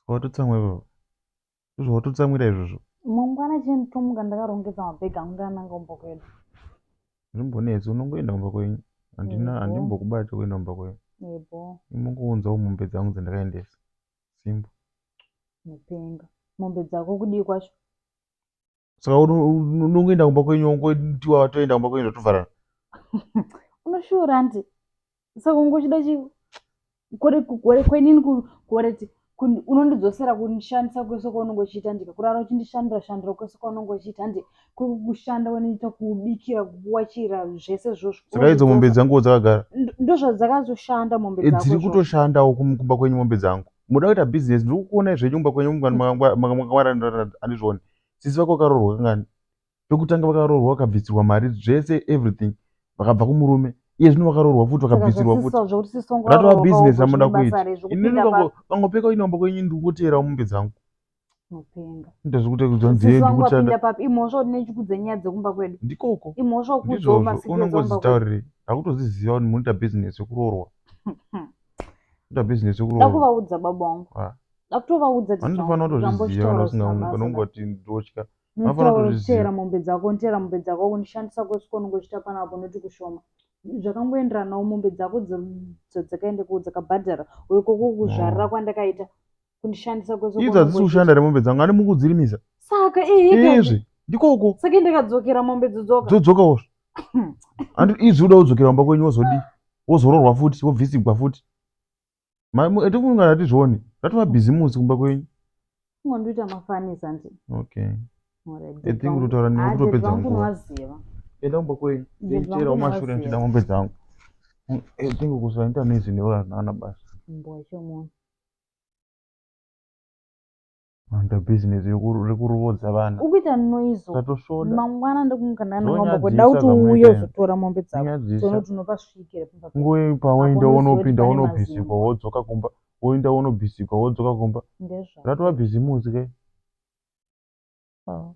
Saka watotsamwa ipapo. Ndozvawatotsamwira izvozvo. Mangwana chii nditomuka ndakarongedza mabhegi angu ndananga kumba kwedu. Zvimbonetsi unongoenda kumba kwenyu. Handina handimbokubati kuenda kumba kwenyu. Yebo. Imongounzawo mombe dzangu dzandakaendesa. Simba. Unopenga. Mombe dzako kudii kwacho? Saka unongoenda kumba kwenyu wongotiwa watoenda kumba kwenyu zvatovharana. Unoshura anti. Saka ungochida chi kore kore kwenini koreti unondidzosera kundishandisa kwese kwaunenge uchiita ndika kurara uchindishandira shandira kwese kwaunenge uchiita handi kushanda wanoita kubikira kuwachira zvese izvozvo. Saka idzo mombe dzanguwo dzakagara. Ndozvadzakazoshanda mombe dzako. Dziri kutoshandawo kumba kwenyu mombe dzangu. Muda kuita business ndiri kukuonai zvenyu kumba kwenyu makangwara handizvioni. Sisi vako vakaroorwa kangani? Pekutanga vakaroorwa vakabvisirwa mari zvese everything vakabva kumurume. Iye zvino vakaroorwa futi vakabvisirwa futi. Ratova business ramuda kuita. Inini vangopeka kuenda kumba kwenyu ndiri kungoteerawo mombe dzangu. Unopenga. Ndazvikuita kudzwa nzee ndikushanda. Papi imhosva kuti nechikudza nyaya dzekumba kwedu. Ndikoko. Imhosva kuudzawo masikireti Unongozvitaurire. Ndakutoziziva kuti munoita business yekuroorwa. Munoita business yekuroorwa. Ndakuvaudza baba wangu. Ah. Ndakutovaudza kuti Vanotofanira kutozviziva kana usinga kana ungoti ndotya. Vanofanira kutozviziva. Teera mombe dzako, teera mombe dzako kundishandisa kwese kwaunenge uchiita panapa unoti kushoma. Zvakangoenderanawo mombe dzako dzakaenda ko dzakabhadhara uye koko kuzvarira kwandakaita kundishandisa kwese Idzo hadzisi kushanda here mombe dzangu ani mukudzirimisa. Saka eh Izvi ndikoko. Saka ndakadzokera mombe dzodzoka. Dzodzokawo. Andi izvi uda kudzokera kumba kwenyu wozodii? Wozoroorwa futi wobvisigwa futi. Etifunga hatizvioni. Ratova bhizimusi kumba kwenyu. Ungondiita mafanisa nti. Okay. I think kutotaura newe kutopedza nguva. Enda kumba kwenyu. Ndichera umashure ndichida mombe dzangu. I think kusaita noise newe hazvina basa. Mbwa chomunhu. Vanoita business rekuroodza vana. Ukuita noise. Tatosvoda. Mangwana ndikumuka ndananga kuda kuti uuye uzotora mombe dzako. Tono tinopasvikira pamba. Nguva pawaenda wonopinda wonobhisikwa wodzoka kumba. Woenda wonobhisikwa wodzoka kumba. Ndezvo. Ratova bhizimusi ke. Ah.